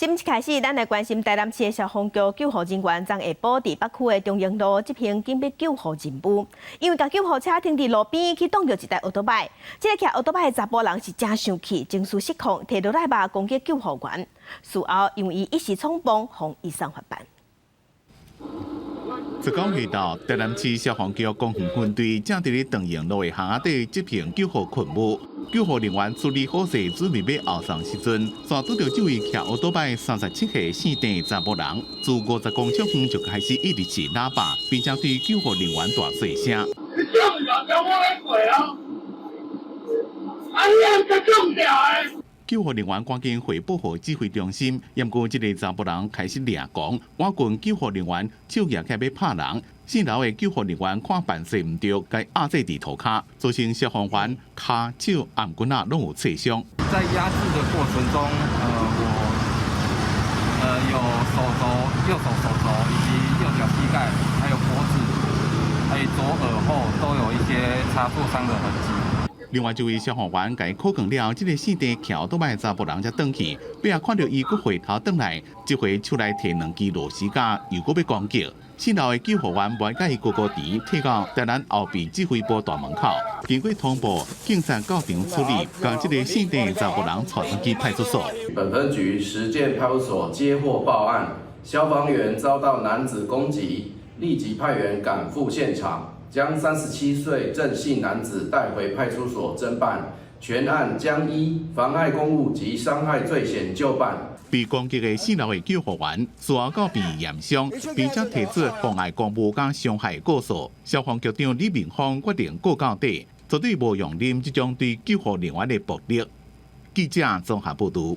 新聞開始，咱來關心台南市的消防局救護人員，昨下晡佇北區的中營路執行緊急救護任務，因為共救護車停佇路邊去擋著一台歐多擺，這个騎歐多擺的查埔人是誠生氣，情緒失控，提螺仔肉攻擊救護員，事後因為伊一時衝動，予移送法辦。19下晝，台南市消防局公園分隊正佇咧長榮路的巷仔底執行救護勤務，救護人員處理好勢，準備欲後送時陣，煞拄著這位騎歐多擺37歲姓鄭查埔人，自50公尺遠就開始一直按喇叭，並且對救護人員大細聲。你撞著叫我來過啊！啊，你毋撞著的。救護人員趕緊匯報予指揮中心，毋過這个查埔人開始掠狂，倚近救護人員手舉起來欲拍人，四樓的救護人員看辦勢毋對，共壓制佇塗跤，造成消防員跤手頷頸仔攏有挫傷。在壓制的過程中，我有手肘、右手手肘以及右腳膝蓋，還有脖子，還有左耳後都有一些擦挫傷的痕跡。另外一位消防員共伊扣扛了，這个姓鄭騎歐多擺查埔人才轉去，尾仔看著伊閣回頭轉來，這回手內提兩支螺絲夾，又閣欲攻擊。四樓的救護員無愛共伊高高甜，提到台南後壁指揮部大門口，經過通報，警察到場處理，共這个姓鄭查埔人帶轉去派出所。本分局石澗派出所接獲報案，消防員遭到男子攻擊，立即派員趕赴現場，將37歲鄭姓男子帶回派出所偵辦，全案將依妨礙公務及傷害罪嫌究辦。被攻擊的四樓的救護員，事後到病院驗傷，並且提出妨礙公務佮傷害告訴。消防局長李明峰決定告到底，絕對無容忍這種對救護人員的暴力。記者綜合報導。